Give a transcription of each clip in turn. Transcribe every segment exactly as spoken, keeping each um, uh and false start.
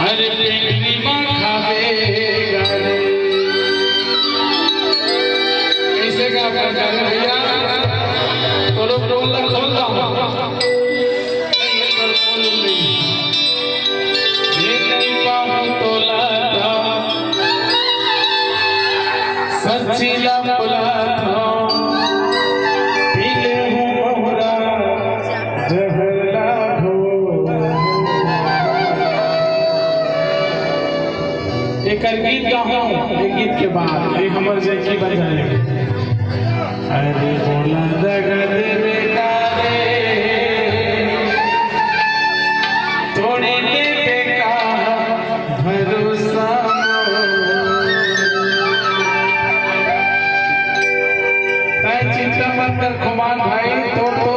अरे पेंगरी माँ खावे गा रे। कैसे का प्रचार है भैया? तो लोग टोल ला खोल दो। ये नहीं पाऊँ तो लाता, सच्ची ला बोला था, पीले हूँ बहुरा जहला हो। एकर गीत गाहूं, ए गीत के बाद ए हमर जैकी बजाए। अरे बोला दगा देवे का रे, तोड़े देवे का भरोसा। तै चिंता मत कर खुमान भाई, तो, तो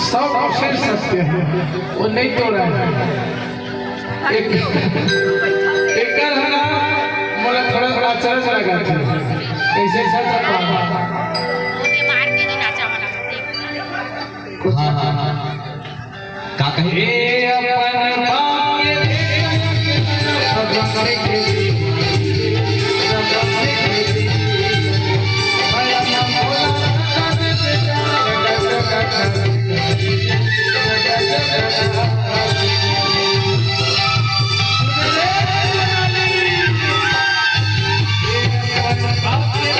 सब अवशेष सत्य है, वो नहीं तोड़ा है। एक, एकर है ना, मोला थोड़ा अचरज लगा था। कैसे सच पावा? कुछ हाँ, हाँ, हाँ। का कही? ए अपन बाप के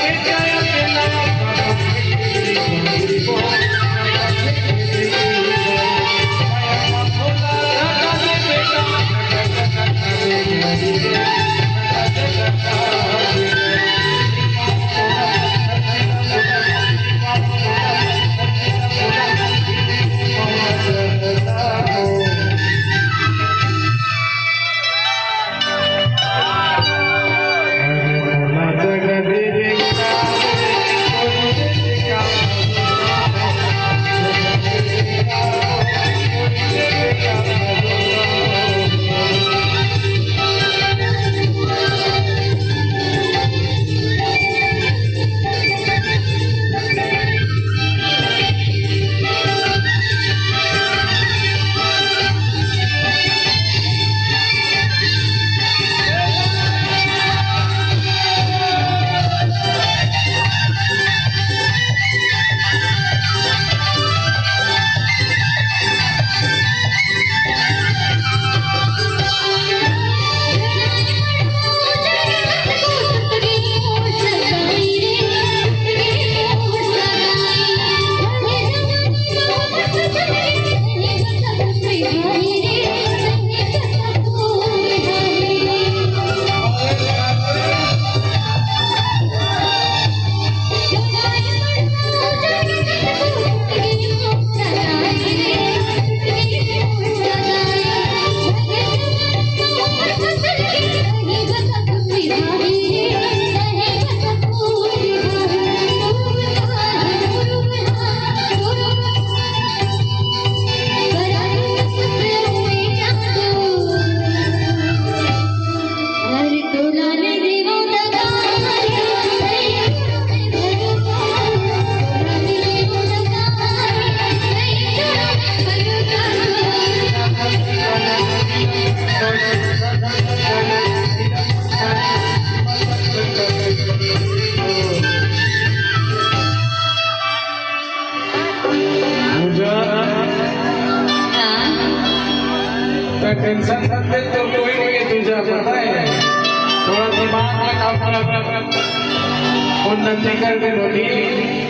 पूजा, हाँ। तो टेंशन मत ले, तो कोई नहीं है तुझे, पता है? थोड़ा दिमाग में काम कर, उन्नति कर दे बेटी।